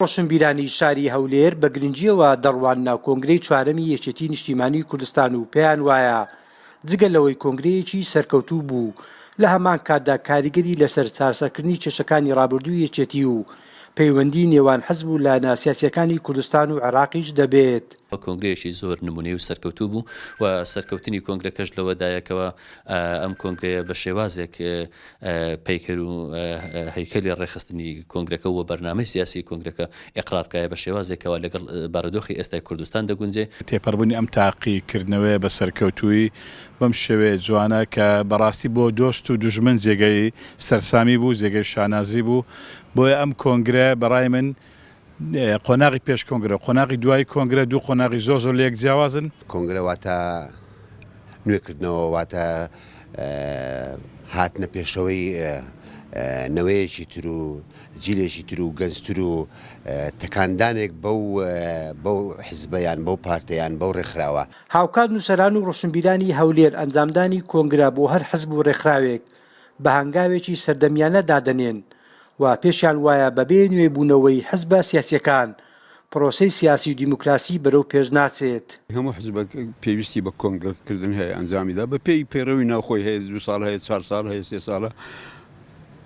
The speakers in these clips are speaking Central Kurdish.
ڕۆشنبیرانی شاری هەولێر بە گرنگییەوە دەڕواننە کۆنگرەی چوارەمی یەکێتی نیشتیمانی کوردستان و پێیان وایە جگە لەوەی کۆنگرەیەکی سەرکەوتوو بوو لە هەمان کاتدا کاریگەری لەسەر چارەسەرکردنی کێشەکانی ڕابردووی یەکێتی و پەیوەندی نێوان حزب و لایەنە سیاسییەکانی کوردستان و عێراقیش دەبێت. کۆنگرەیەکی زۆر نمونەی و سەرکەوتوو بوو و سەرکەوتنی کۆنگرەکەش لەوەدایە کەوا ئەم کۆنگرەیە بە شێوازێک پەیکەر و هەیکەلی ڕێکخستنی کۆنگرەکە و بەرنامەی سیاسی کۆنگرەکە ئیقرار کرایە بە شێوازێک کەوا لەگەڵ بارودۆخی ئێستای کوردستان دەگونجێ. تێپەڕبوونی ئەم تاقیکردنەوەیە بە سەرکەوتوویی بەم شێوەیە جوانە کە بەڕاستی بۆ دۆست و دوژمن جێگەی سەرسامی بوو، جێگەی شانازی بوو. بۆیە ئەم کۆنگرە بەڕای من قۆناغی پێش کۆنگرە و قۆناغی دوای کۆنگرە دوو قۆناغی زۆر زۆر لەیەک جیاوازن. کۆنگرە واتە نوێکردنەوە، واتە هاتنە پێشەوەی نەوەیەکی تر و جیلێکی تر و گەنجتر و تەکاندانێک بەو بەو حزبە یان بەو پارتە یان بەو ڕێکخراوە. هاوکات نووسەران و ڕۆشنبیرانی هەولێر ئەنجامدانی کۆنگرە بۆ هەر حزب و ڕێکخراوێک بە هەنگاوێکی سەردەمیانە دادەنێن و پێشیان وایە بەبێ نوێبوونەوەی حزبە سیاسییەکان پرۆسەی سیاسی و دیموکراسی بەرەو پێش ناچێت. هەموو حزبێک پێویستی بە کۆنگرەکردن هەیە ئەنجامیدا بە پێی پەیڕەوی ناوخۆی هەیە دوو ساڵ هەیە چوار ساڵ هەیە سێ ساڵە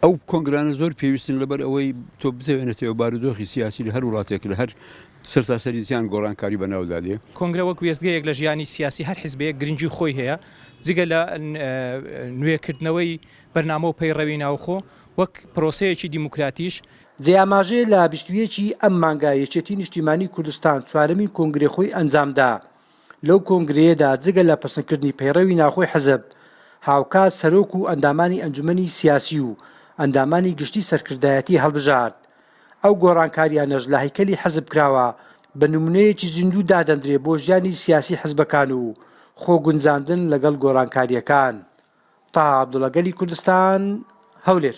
ئەو کۆنگرانە زۆر پێویستن لەبەر ئەوەی تۆ بتەوێنێتەوە بارودۆخی سیاسی لە هەر وڵاتێک لە هەر سەرتاسەری جیهان گۆڕانکاری بەناودا دێ. کۆنگرە وەک وێستگەیەک لە ژیانی سیاسی هەر حزبێک گرنگی خۆی هەیە، جگە لە نوێکردنەوەی بەرنامە و پەیڕەوی ناوخۆ، وەک پرۆسەیەکی دیموکراتیش. جێی ئاماژەیە لە 21 ی ئەم مانگە یەکێتی نیشتیمانی کوردستان چوارەمین کۆنگرەی خۆی ئەنجامدا، لەو کۆنگرەیەدا جگە لە پەسندکردنی پەیڕەوی ناوخۆی حزب، هاوکات سەرۆک و ئەندامانی ئەنجومەنی سیاسی و ئەندامانی گشتی سەرکردایەتی هەڵبژارد. ئەو گۆڕانکاریانەش لە هەیکەلی حزب کراوە بە نمونەیەکی زیندوو دادەندرێ بۆ ژیانی سیاسی حزبەکان و خۆ گونجاندن لەگەڵ گۆڕانکارییەکان. تەها عەبدوڵا گەلی کوردستان، هەولێر.